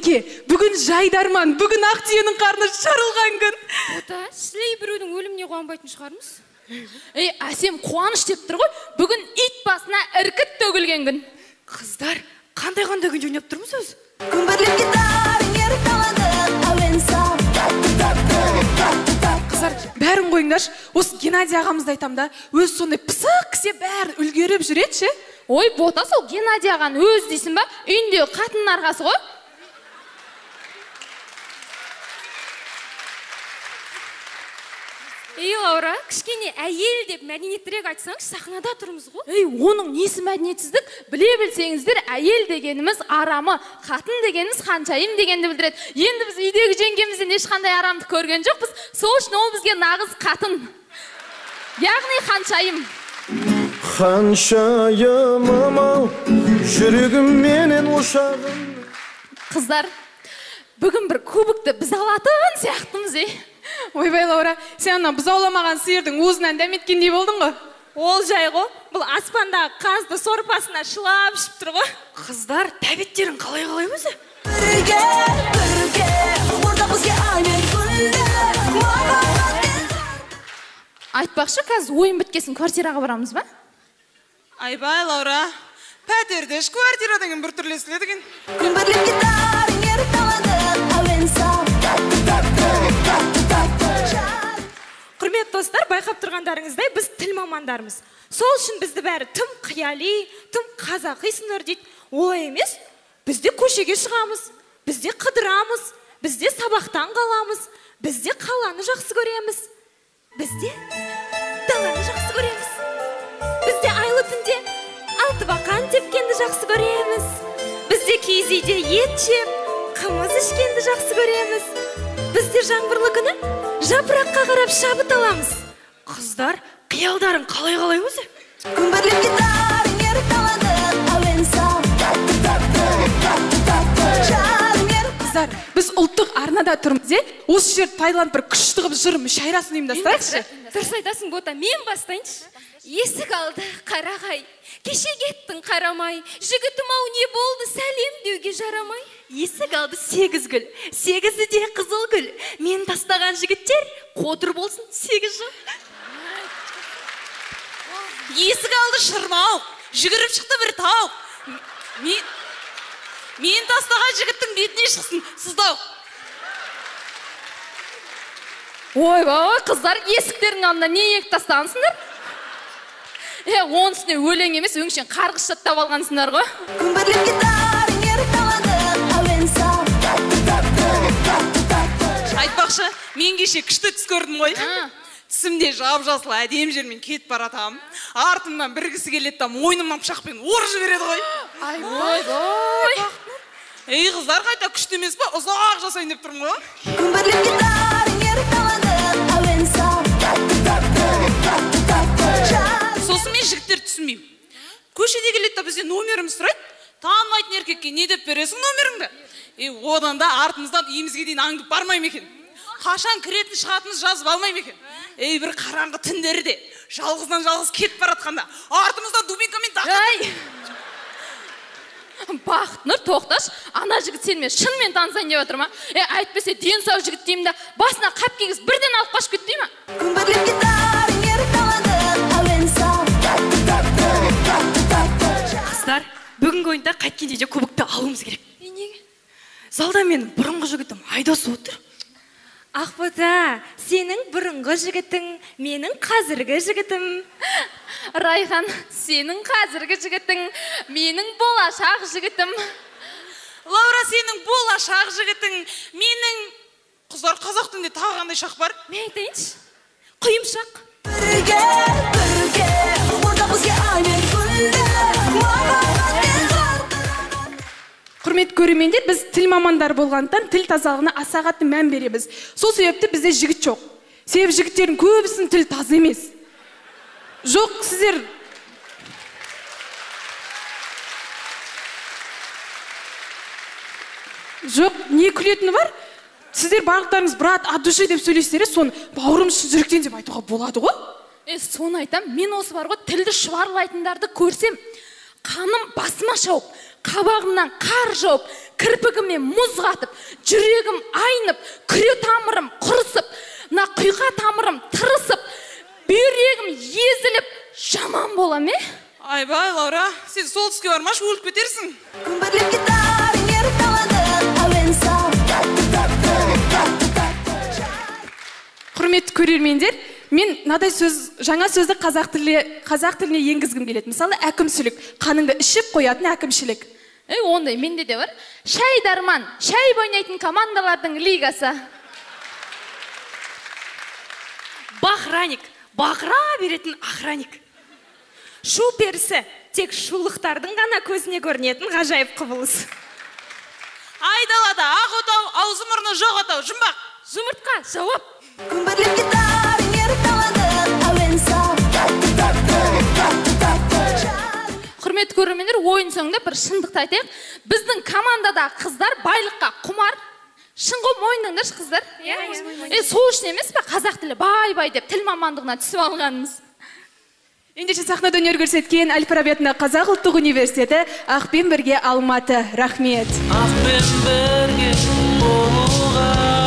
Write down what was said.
Ақерке, бүгін жайдарман, бүгін ақ түйенің қарны жарылған күн. Бота, сілей біреудің өліміне қуанбайтын шығармыз. Ей, Әсем қуаныш деп тұр ғой, бүгін ит басына іркіт төгілген күн. Қыздар, қандай-қандай күнде ойнап тұрмыз өзі? Күмбірлеп гитарың еркалады, әуен сап, тәтті, тәтті, тәтті, тәтті. Қыздар, бәрін қойыңдаршы, осы Геннадий ағамызды айтам да, өзі сондай пысық кісі бәрін үлгеріп жүреді ше. Ой, Бота, сол Геннадий ағаны өз дейсің ба? Үйінде қатынның арқасы ғой. Ей, Лаура, кішкене әйел деп мәдениеттірек айтсаңшы, сахнада тұрмыз ғой. Ей, оның несі мәдениетсіздік? Біле білсеңіздер, әйел дегеніміз арамы, қатын дегеніміз ханшайым дегенді білдіреді. Енді біз үйдегі жеңгемізден ешқандай арамды көрген жоқпыз. Сол үшін ол бізге нағыз қатын. Яғни ханшайым. Ханшайымым ау, жүрегім менен ошағым. Қыздар, бүгін бір кубокты біз алатын сияқтымыз, ей. Ойбай, Лаура, сен ана бұзауламаған сиырдың уызынан дәметкендей болдың ғой. Ол жай ғой, бұл аспандағы қазды сорпасына шылап ішіп тұр ғой. Қыздар, тәбеттерің қалай-қалай өзі? Бірге, бірге, ортақ бізге ай мен күндер, махаббатпен. Айтпақшы, қазір ойын біткесін квартираға барамыз ба? Айбай, Лаура, пәтерді іш квартира деген бір түрлі естіледі екен. Күмбірлеп гитарың еркалады, әуен сап, тәтті, тәтті, тәтті, тәтті. Құрметті достар, байқап тұрғандарыңыздай, біз тіл мамандармыз. Сол үшін бізді бәрі тым қияли, тым қазақисыңдар дейді. Олай емес, біз де көшеге шығамыз, біз де қыдырамыз, біз де сабақтан қаламыз, біз де қаланы жақсы көреміз, біз де даланы жақсы көреміз. Біз де айлы түнде алтыбақан тепкенді жақсы көреміз. Біз де киіз үйде ет жеп, қымыз ішкенді жақсы көреміз. Біз де жаңбырлы күні жапыраққа қарап шабыт аламыз. Қыздар, қиялдарың қалай-қалай өзі? Күмбірлеп гитарың еркалады, әуен сап, тәтті, тәтті, тәтті, тәтті. Жарым ер- Қыздар, біз ұлттық арнада тұрмыз, е? Осы жерді пайдаланып бір күшті қылып жыр мүшәйрасын ұйымдастырайықшы. Дұрыс айтасың, Бота, мен бастайыншы. Есік алды қарағай, кеше кеттің қарамай, жігітім ау не болды, сәлем деуге жарамай. Есік алды 8 гүл, 8-і де қызыл гүл. Мен тастаған жігіттер қотыр болсын 8 жыл. Есік алды шырмауық, жүгіріп шықты бір тауық. Мен тастаған жігіттің бетіне шықсын сыздауық. Ойбай, қыздар, есіктердің алдына не егіп тастағансыңдар? Оның үстіне өлең емес, өңшең қарғыс жаттап алғансыңдар ғой. Күмбірлеп гитарың еркалады, әуен сап, тәтті, тәтті, тәтті, тәтті. Айтпақшы, мен кеше күшті түс көрдім ғой. Түсімде жап-жасыл әдемі жермен кетіп баратам. Артымнан бір кісі келеді да мойнымнан пышақпен ұрып жібереді ғой. Ойбай. Ей, қыздар, қайта күшті емес па? Ұзақ жасайын деп тұрмын ғой. Күмбірлеп гитарың еркалады, әуен сап, тәтті, тәтті, тәтті, тәтті. Сосын мен жігіттер түсінбеймін. Көшеде келеді да бізден номерімізді сұрайды. Танымайтын еркекке не деп бересің номеріңді? Одан да артымыздан үйімізге дейін аңдып бармай ма екен? Қашан кіретін шығатынымыз жазып алмай ма екен? Ей, бір қараңғы түндерде жалғыздан жалғыз кетіп баратқанда артымыздан дубинкамен дақ. Ей! Бақытнұр, тоқташ, ана жігіт сенімен шынымен танысайын деп отыр ма? Әйтпесе дені сау жігіт деймін да, басына қап кигізіп бірден алып қашып кетті дей ма? Күмбірлеп гитарың еркалады, әуен сап, тәтті, тәтті, тәтті, тәтті. Қыздар, бүгінгі ойында қайткенде де кубокты алуымыз керек. Неге? Залда менің бұрынғы жігітім Айдос отыр. Ақбота, сенің бұрынғы жігітің, менің қазіргі жігітім. Райхан, сенің қазіргі жігітің, менің болашақ жігітім. Лаура, сенің болашақ жігітің, менің... Қыздар, қазақ тілінде тағы қандай шақ бар? Мен айтайыншы, құйымшақ. Бірге, бірге, ортақ бізге ай мен күндер, махаббатпен жарқыраған. Құрметті көрермендер, біз тіл мамандары болғандықтан тіл тазалығына аса қатты мән береміз. Сол себепті бізде жігіт жоқ. Себебі жігіттердің көбісінің тілі таза емес. Жоқ, сіздер Жоқ, не күлетіні бар? Сіздер барлықтарыңыз брат, от души деп сөйлейсіздер, соны бауырым шын жүректен деп айтуға болады ғой? Соны айтам, мен осы бар ғой, тілді шұбарлайтындарды көрсем, қаным басыма шауып, қабағымнан қар жауып, Кірпігіме мұз қатып, жүрегім айнып, күре тамырым құрысып, мына құйқа тамырым тырысып, бүйрегім езіліп, жаман болам, е? Айбай, Лаура, сен солтүстікке бармашы, өліп кетерсің. Күмбірлеп гитара ерталады, әуен сап, тәтті тәтті, тәтті тәтті. Құрметті көрермендер, мен мынадай сөз, жаңа сөзді қазақ тіліне енгізгім келеді. Мысалы, әкімшілік, қаныңды ішіп қоятын әкімшілік. Ей, ондай менде де бар. Шайдарман, шай ойнайтын командалардың лигасы. Бахраник, бақыра беретін охранник. Шу перісі, тек шулықтардың ғана көзіне көрінетін ғажайып құбылыс. Айдалада ақ отау, аузы мұрны жоқ отау, жұмбақ. Жұмыртқа, жауап. Күмбірлеп гитара ерталады, әуен сап, тәтті тәтті, тәтті тәтті. Құрметті көрермендер, ойын соңында бір шындықты айтайық. Біздің командада қыздар байлыққа құмар. Шын ғой, мойындаңдаршы қыздар. Е, сол үшін емес пе қазақ тілі бай-бай деп тіл мамандығына түсіп алғанымыз? Ендеше сахнада өнер көрсеткен Әл-Фараби атындағы Қазақ ұлттық университеті Ақпен бірге Алматы. Рахмет. Ақпен бірге болуға.